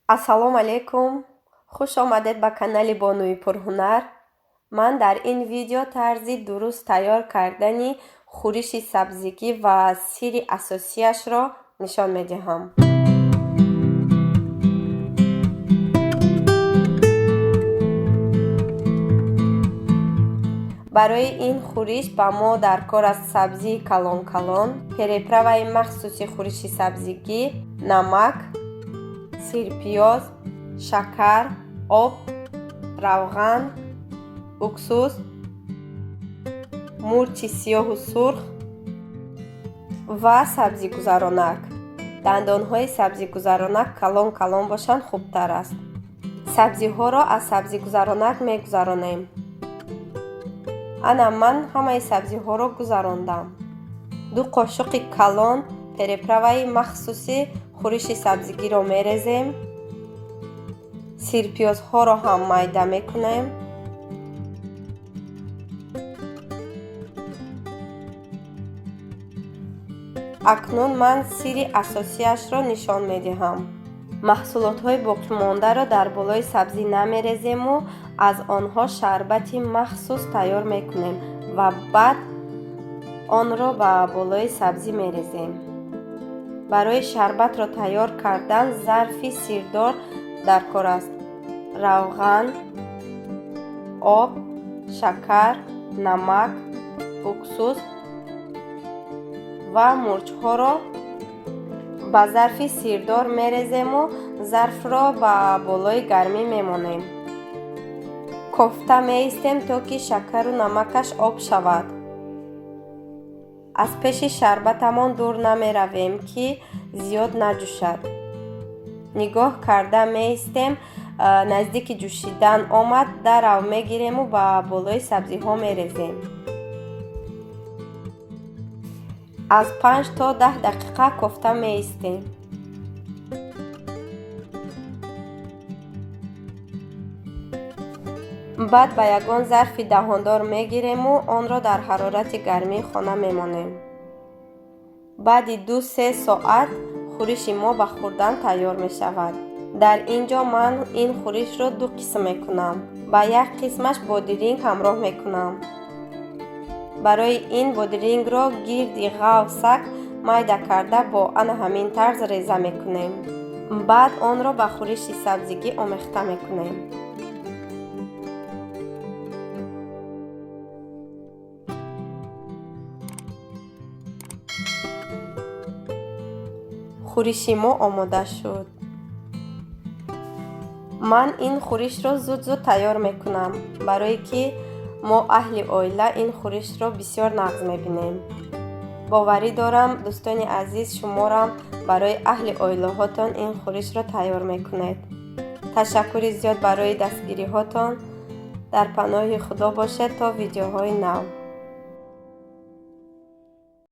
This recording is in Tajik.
Ассалому алайкум! Хуш омадед ба канали Бонуи пурҳунар. Ман дар ин видео тарзи дуруст тайёр кардани хӯриши сабзигӣ ва сири асосияшро нишон медиҳам. Барои ин хӯриш ба мо дар кор аст сабзии калон-калон, переправаи махсуси хӯриши сабзигӣ, намак, сирпиёз, шакар, об, равған, уксус, мурчи сиёҳу сурх ва сабзигузаронак. Дандонҳои сабзигузаронак калон-калон бошанд хубтар аст. Сабзиҳоро аз сабзигузаронак мегузаронем. Ана ман ҳамаи сабзиҳоро гузарондам. 2 қошуқи калон переправаи махсуси хӯриши сабзигиро мерезем. Сирпиёзҳоро ҳам майда мекунем. Акнун ман сири асосияшро нишон медиҳам. Маҳсулотҳои боқимондаро дар болои сабзӣ намерезему аз онҳо шарбати махсус тайёр мекунем ва баъд онро ба болои сабзӣ мерезем. Барои шарбатро тайёр кардан зарфи сирдор дар кор аст. Равған, об, шакар, намак, уксус ва мурчҳоро ба зарфи сирдор мерезему зарфро ба болои гармӣ мемонем. Кофта меистем, то ки шакару намакаш об шавад. Аз пеши шарбатамон дур намеравем, ки зиёд наҷӯшад. Нигоҳ карда меистем, наздики ҷӯшидан омад, дарав мегирему ба болои сабзиҳо мерезем. Аз 5 то 10 дақиқа кофта меистем. Баъд ба ягон зарфи даҳондор мегирему онро дар ҳарорати гармии хона мемонем. Баъди 2-3 соат хӯриши мо ба хӯрдан тайёр мешавад. Дар ин ҷо ман ин хӯришро 2 қисм мекунам. Ба як қисмаш бодиринг ҳамроҳ мекунам. Барои ин бодирингро гирди ғавсак майда карда бо ана ҳамин тарз реза мекунем. Баъд онро ба хӯриши сабзигӣ омехта мекунем. Хӯриши мо омода шуд. Ман ин хӯришро зуд-зуд тайёр мекунам, барое ки мо аҳли оила ин хӯришро бисёр нағз мебинем. Боварӣ дорам, дӯстони азиз, шуморам барои аҳли оилаҳотон ин хӯришро тайёр мекунед. Ташаккури зиёд барои дастгириҳотон. Дар паноҳи Худо бошед то видеоҳои нав.